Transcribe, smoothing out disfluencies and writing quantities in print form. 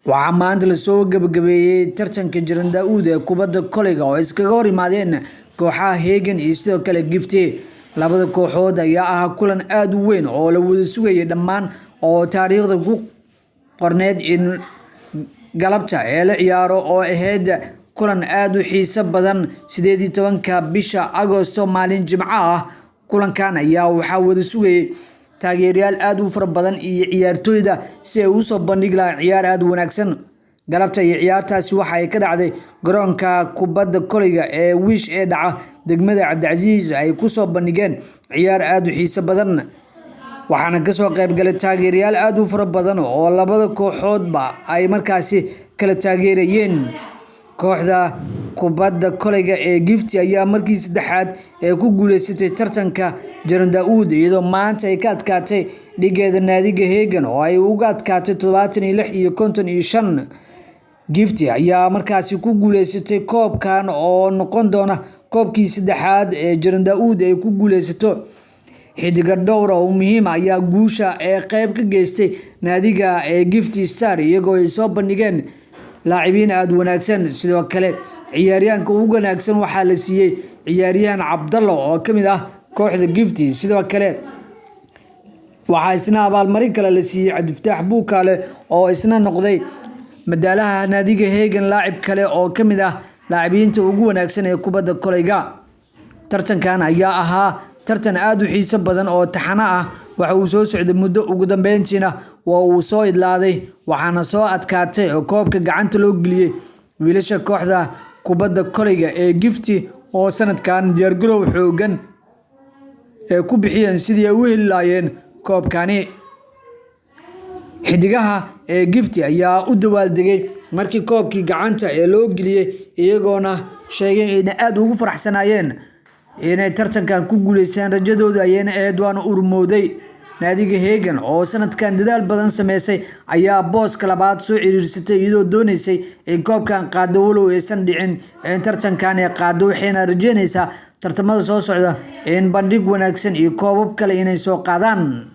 Waxaa maanta lasoo gabagabeeyay tartanka Jiran Daa'uud ee kubadda kolayga oo ay iskaga hor yimaadeen kooxaha Hegan iyo sidoo kale Gifty. Labada kooxood ayaa ahaa kulan aad u weyn oo la wada sugayay dhammaan oo taariikhda ku qorneyd in galabta ee la ciyaaro oo ahayd kulan aad u xiiso badan 18-ka bisha Agoosto, maalin Jimco ah. Kulankan ayaa waxaa wada sugayay taageerayaal aad u fara badan iyo ciyaartoyda si ay u soo bandhigi lahaayeen ciyaar aad u wanaagsan. Galabta iyo ciyaartaasi waxa ay ka dhacday garoonka kubadda kolayga ee Wish ee dhaca degmada Cabdicasiis ay ku soo bandhigeen ciyaar aad u xiiso badan. Waxaana kasoo qayb galay taageerayaal aad u fara badan oo labada kooxoodba ay markaasi kala taageerayeen. Kooxda kubadda kolayga ee Gifty ayaa markii saddexaad ee ku guuleysatay tartanka Jiran Daa'uud, iyadoo maanta ay ka adkaatay dhigeeda naadiga Hegan oo ay uga adkaatay 76 iyo 55. Gifty ayaa markaasi ku guuleysatay koobkan oo noqon doona koobkii saddexaad ee Jiran Daa'uud ay ku guuleysato. Xidiga dhowr oo muhiim ah ayaa guusha ee qayb ka geystay naadiga ee Gifty Star, iyagoo ay soo bandhigeen laacibiin aad u wanaagsan. Sidoo kale ciyaaryahanka ugu wanaagsan waxaa la siiyey ciyaaryahan Cabdallo oo ka mid ah kooxda Gifty. Sidoo kale waxaa isna abaalmarin kale la siiyey Cabdifataax Buukaale oo isna noqday madaalaha naadiga Hegan, laacib kale oo ka mid ah laacibiinta ugu wanaagsan ee kubadda kolayga. Tartankan ayaa ahaa tartan aad u xiiso badan oo taxane ah. Waxa uu soo socday muddo, ugu dambeyntiina waa uu soo idlaaday, waxaana soo adkaatay oo koobka gacanta loo geliyey wiilasha kooxda kubadda kolayga ee Gifty oo sanadkan diyaargarow xoogan ee ku bixiyeen sidii ay u heli lahaayeen koobkani. Xidigaha ee Gifty ayaa u dabaaldegay markii koobkii gacanta ee loo geliyey, iyagoona sheegay inay aad ugu faraxsanaayeen inay tartankan ku guuleysteen, rajadooda ayayna ahayd waana urmooday. Naadiga Hegan oo sanadkan dadaal badan sameysay ayaa booska labaad soo ciriirsatay, iyadoo dooneysay in koobkan qaado, walow aysan dhicin in tartankan ay qaado, waxayna rajeynaysaa tartamada soo socda in bandhig wanaagsan iyo koobab kale inay soo qaadaan.